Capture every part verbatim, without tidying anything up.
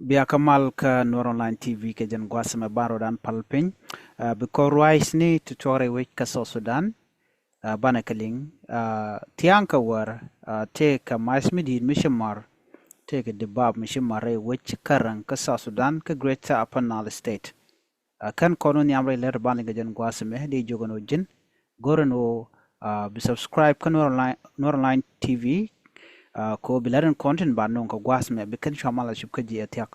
Bia kä mal kä Nuer Online T V kɛ jɛn gua̱a̱th ɛmɛ ban rɔɔdan pal piny. Ɛ, bi kɔr ruac ni ti tuɔk rɛy wec kä South Sudan. Ɛ, banɛ kɛ liŋ, ɛ, thia̱a̱ŋ kɛ wäär, ɛ, tëëkɛ mac mi di̱i̱t mi ci mar, tëëkɛ dibap mi ci mar rɛy wec kä Rɛŋ kä South Sudan kä Greater Upper Nile State. Ɛ, kɛn kɔn wä nhiam rɛy lät ban liŋ kɛ jɛn gua̱a̱th ɛmɛ, dee jiök ɛn ɣöö ji̱n go̱r ɛn ɣöö, ɛ, bi subscribe kä Nuer Online, Nuer Online T V, ɛ, kɛ ɣöö bi lät ɛn kɔn tin ba nööŋ kɛ gua̱a̱th ɛmɛ, bi kɛn cua mal a cup kä ji̱ ɛ thia̱k.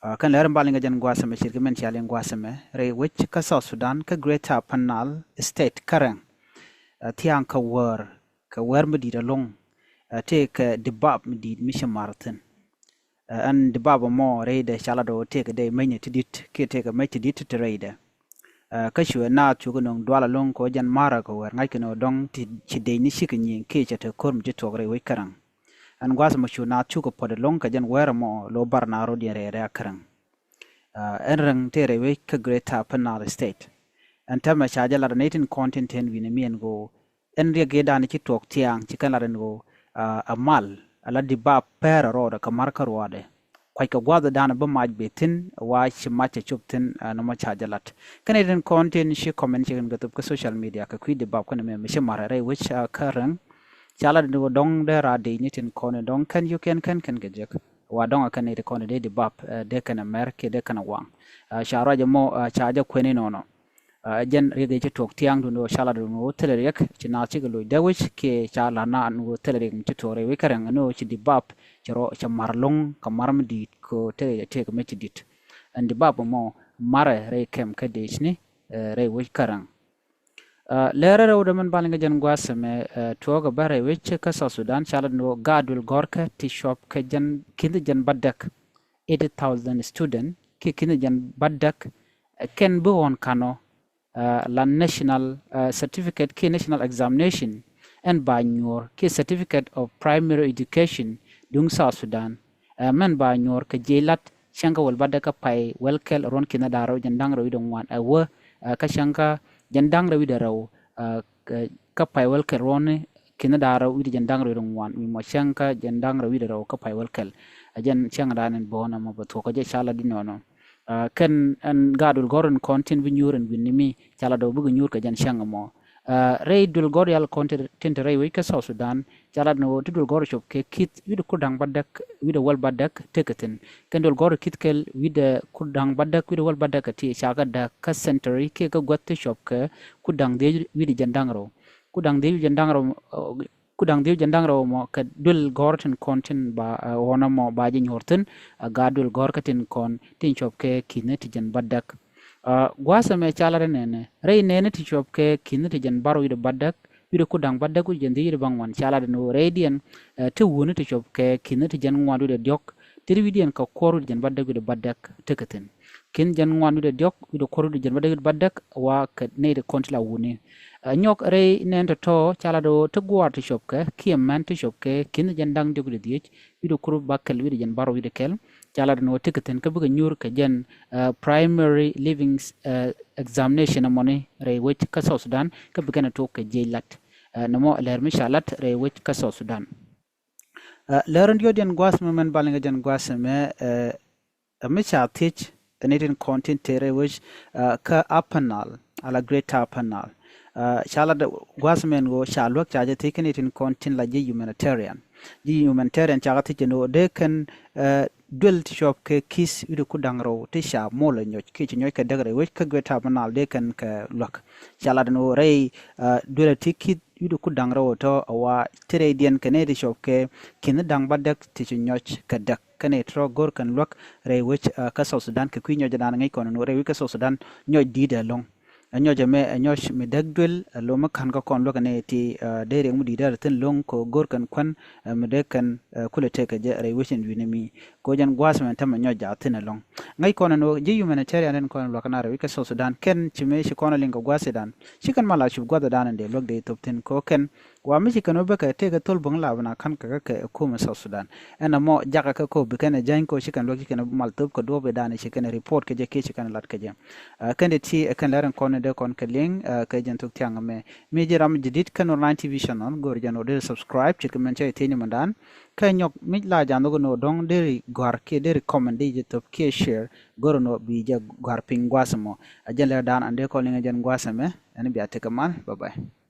Ɛ, kɛn lät ɛn ban liŋ kɛ jɛn gua̱a̱th ɛmɛ ce̱tkɛ min cia liŋ gua̱a̱th ɛmɛ rɛy wec kä South Sudan kä Greater Upper Nile State kä Rɛŋ. Ɛ, thia̱a̱ŋ kɛ wäär, kɛ wäär mi di̱i̱t ɛlɔ̱ŋ, ɛ, tëëkɛ dibap mi di̱i̱t mi ci mar thi̱n. Ɛ, ɛn dibap ɛmɔ rɛydɛ ca lat ɣöö tëëkɛ dee mecnɛ ti di̱t kiɛ tëëkɛ mec ti di̱t ti rɛydɛ. Ɛ, kä cuɛ naath cukɛ nöŋ dual ɛlɔ̱ŋ kɛ ɣöö jɛn ma̱rä kɛ wäär ŋa̱ckɛ ni ɣöö dɔ̱ŋ ti, ci dec ni cikɛ nyiëëŋ kiɛ cɛ te ko̱r mi ci tuɔɔk rɛy wec kä Rɛŋ. Ɛn gua̱a̱th ɛmɔ cu naath cukɛ puɔt ɛlɔ̱ŋ kɛ jɛn wäär ɛmɔ lo̱ bar naath rɔ̱diɛn rɛy rɛ̈ɛ̈k kä Rɛŋ. Ɛ, ɛn Rɛŋ tëë rɛy wec kä Greater Upper Nile State. Ɛn täämɛ ca jɛ lat ɛ nɛy tin kɔn tin te wi̱n ɛmɛ ɛn ɣöö ɛn riɛk ëëdan ci tuɔɔk thia̱a̱ŋ ci kɛn lat ɛn ɣöö, ɛ, ɛ mal ala dibap pɛrɛ rɔɔdɛ kɛ mar kä ruaadɛ. Kuackɛ gua̱a̱th ëëdan bä mac bɛ thi̱n wa ci mac cɛ cop thi̱n, ɛ, nɔmɔ ca jɛ lat. Kɛn nɛy tin kɔn tin ci comment ci kɛn kɛ thop kä social media kɛ kui̱ dibap kɛn ɛmɛ mi ci mar rɛy wec, ɛ, kä Rɛŋ. Ca lat ɛn ɣöö dɔ̱ŋ dee raar dec ni tin kɔn in dɔ̱ŋ kɛn yio̱kiɛn kɛn kɛn kɛ jek. Wa dɔ̱ŋ ɛ kɛn nɛy tin kɔn in dee dibap, ɛ, dee kɛn ɛ mɛr kiɛ dee kɛn ɛ waŋ. Ɛ, ca ruac ɛmɔ, ɛ, ca jɛ kuɛn inɔnɔ. Ɛ, jɛn riɛk ëë ci tuɔɔk thia̱a̱ŋ duundɛ ɣöö ca lat ɛn ɣöö thilɛ riɛk ci naath cikɛ loc dee wec kiɛ ca lat naath ɛn ɣöö thilɛ riɛk mi ci tuɔɔk rɛy wec kä Rɛŋ ɛn ɣöö ci dibap cɛ rɔ, cɛ mar ɛlɔ̱ŋ kɛ mar mi di̱i̱t kɛ ɣöö tëëkɛ, tëëkɛ mec ti di̱t. Ɛn dibap ɛmɔ marɛ rɛy kɛm kä decni, ɛ, rɛy wec kä Rɛŋ. Ɛ, lärä rɛwdɛ min ban liŋ kɛ jɛn gua̱a̱th ɛmɛ, ɛ, tuɔɔkɛ bä rɛy wec kä South Sudan ca lat ɛn ɣöö gaat duël gɔ̱rkä ti cuɔp kɛ jɛn ki̱n ti jɛn bädäk, eighty thousand student kiɛ ki̱n ti jɛn bädäk, ɛ, kɛn bi ɣɔ̱n ka̱n ɔ, ɛ, la national, ɛ, certificate kiɛ national examination ɛn ba nyuɔ̱ɔ̱r kiɛ certificate of primary education duŋ South Sudan. Ɛ, mɛn ba nyuɔ̱ɔ̱r kɛ jiɛc lat cäŋ kä wäl bädäk kä pay wäl kɛl ruɔ̱n ki̱n da̱ŋ rɛw jɛn da̱ŋ rɛw wi̱cdɛ ŋuan ɛ wä, ɛ, kä cäŋ kä jɛn da̱ŋ rɛw wi̱cdɛ rɛw, ɛ, kä, kä pay wäl kɛl ruɔ̱n ki̱n da̱ŋ rɛw wi̱cdɛ jɛn da̱ŋ rɛw wi̱cdɛ ŋuan wi̱i̱ mɔ cäŋ kä jɛn da̱ŋ rɛw wi̱cdɛ rɛw kä pay wäl kɛl. Ɛ jɛn cäŋ da̱a̱n in bo̱o̱n ɛmɔ bɛ thuɔ̱k kä jɛ ca lat inɔnɔ. Ɛ, kɛn ɛn gaat duël gɔ̱r in kɔn tin bi nyuur ɛn wi̱n ni mi ca lat ɔ bikɛ nyuur kɛ jɛn cäŋ ɛmɔ. Ɛ, rɛy duël gɔ̱r yal kɔn tin, tin te rɛy wec kä South Sudan ca lat ni ɣöö ti duël gɔ̱r cuɔp kɛ ki̱th wi̱cdɛ kur da̱ŋ bädäk wi̱cdɛ wäl bädäk tekɛ thi̱n. Kɛn duël gɔ̱r ki̱th kɛl wi̱cdɛ kur da̱ŋ bädäk wi̱cdɛ wäl bädäk kɛ ti ca kɛ däk kä century kiɛ kä guäth ti cuɔp kɛ kur da̱ŋ dhieec wi̱cdɛ jɛn da̱ŋ rɛw. Kur da̱ŋ dhieec wi̱cdɛ jɛn da̱ŋ rɛw, ɛ, kur da̱ŋ dhieec wi̱cdɛ jɛn da̱ŋ rɛw mɔ kɛ duël gɔ̱r tin kɔn tin ba, ɛ, ɣɔ̱n ɛmɔ ba jɛ nyuɔ̱ɔ̱r thi̱n, ɛ, gaat duël gɔ̱r kä tin kɔn tin cuɔp kɛ ki̱n ti jɛn bädäk. Ɛ, gua̱a̱th ɛmɛ ca lat ɛ nɛnɛ rɛy nɛnɛ ti cuɔp kɛ ki̱n ti jɛn bärɔw wi̱cdɛ bädäk wi̱cdɛ kur da̱ŋ bädäk wi̱cdɛ jɛn dhieec wi̱cdɛ bäŋuan ca lat ɛn ɣöö rɛydiɛn, ɛ, te wuni ti cuɔp kɛ ki̱n ti jɛn ŋuan wi̱cdɛ diɔ̱k, te wi̱cdiɛn kɛ kuɔr wi̱cdɛ jɛn bädäk wi̱cdɛ bädäk tekɛ thi̱n. Ki̱n jɛn ŋuan wi̱cdɛ diɔ̱k wi̱cdɛ kuɔr wi̱cdɛ jɛn bädäk wi̱cdɛ bädäk wa kɛ nɛy ti kɔn ti la wuni. Ɛ, nyɔk rɛy nɛn tɔ̱tɔ̱ ca lat ɣöö te gua̱a̱r ti cuɔp kɛ kiɛ män ti cuɔp kɛ ki̱n jɛn da̱ŋ diɔ̱k wi̱cdɛ dhieec wi̱cdɛ kur bäkɛl wi̱cdɛ jɛn bärɔw wi̱cdɛ kɛl ca lat ɛn ɣöö tekɛ thi̱n kä bikɛ nyuur kɛ jɛn, ɛ, primary leaving, ɛ, examination ɛmɔni rɛy wec kä South Sudan kä bikɛn ɛ tuɔk kɛ jiɛc lat. Ɛ, nɔmɔ lär mi ca lat rɛy wec kä South Sudan. Ɛ, lär in diɔ̱ɔ̱diɛn gua̱a̱th ɛmɛ mɛn bal in kɛ jɛn gua̱a̱th ɛmɛ, ɛ, ɛ mi ca thiec ɛ nɛy tin kɔn tin te rɛy wec, ɛ, kä Upper Nile ala Greater Upper Nile. Ɛ, ca lat gua̱a̱th ɛmɛ ɛn ɣöö ca luäk ca jɛ thiec kä nɛy tin kɔn tin la ji̱ humanitarian. Ji̱ humanitarian ca kɛ thiec ɛn ɣöö dee kɛn, ɛ, duël ti cuɔp kɛ ki̱th wi̱cdɛ kur da̱ŋ rɛw ti ca molɛ nyɔc kiɛ ci nyɔc kɛ däk rɛy wec kä Greater Upper Nile dee kɛn kɛ luäk. Ca lat ɛn ɣöö rɛy, ɛ, duël ti ki̱th wi̱cdɛ kur da̱ŋ rɛw tɔ̱ a wa ti rɛydiɛn kɛ nɛy ti cuɔp kɛ ki̱n da̱ŋ bädäk ti ci nyɔc kɛ däk. Kä nɛy ti rɔ go̱r kɛn luäk rɛy wec, ɛ, kä South Sudan kɛ kui̱ nyɔcdan ŋäc kɔn ɛn ɣöö rɛy wec kä South Sudan nyɔc di̱i̱t ɛlɔ̱ŋ. Ɛ nyɔc ɛmɛ ɛ nyɔc mi däk duël, ɛ lo̱ mi ka̱n kä kɔn luäk ɛ nɛy ti, ɛ, dee riɛk mi di̱i̱t däär thi̱n lo̱ŋ kɛ ɣöö go̱r kɛn kuän, ɛ, mi dee kɛn, ɛ, kulɛ tekɛ jɛ rɛy wec in wi̱ni mi. Kɛ ɣöö jɛn gua̱a̱th ɛmɛ tämɛ nyɔc jaat thi̱n ɛlɔ̱ŋ. Ŋäc kɔn ɛn ɣöö ji̱ humanitarian in kɔn luäk kɛn a rɛy wec kä South Sudan kɛn ci mëë ci kɔn a liŋ kɛ gua̱a̱th ëëdan ci kɛn mal a cup gua̱a̱th ëëdan in dee luäk dee thop thi̱n kɛ ɣöö kɛn Wa mi ci kɛn wä bä kɛ tëëkɛ thol bo̱ŋ la bi na ka̱n kɛ kɛ kɛ kumɛ South Sudan. Ɛn ɛmɔ jakä kɛ kɔ bi kɛn ɛ jäny kɔ ci kɛn luäk ci kɛn mal thöp kɛ duɔ̱ɔ̱p idan ci kɛn report kɛ jɛ kiɛ ci kɛn lat kɛ jɛ. Kɛn di ti ɛ kɛn lɛr in kɔn in dee kɔn kɛ liŋ kɛ jɛn thok thiaŋ ɛmɛ. Mi ji̱ ram jadid kɛn wä Nile T V channel go̱o̱r jɛn wä dee subscribe ce̱tkɛ mɛn cä ithiecni mɛn dan. Kɛ nyɔk mic la ja̱ nhök ni wä dɔ̱ŋ deri gɔ̱a̱r kiɛ deri comment di jɛ thöp kiɛ share go̱o̱r ni wä bi jɛ gɔ̱a̱r piny gua̱a̱th ɛmɔ. Ɛ jɛn lɛr dan an dee kɔn liŋ ɛ jɛn gua̱a̱th ɛmɛ. Ɛn bia tekɛ mal. Bye bye.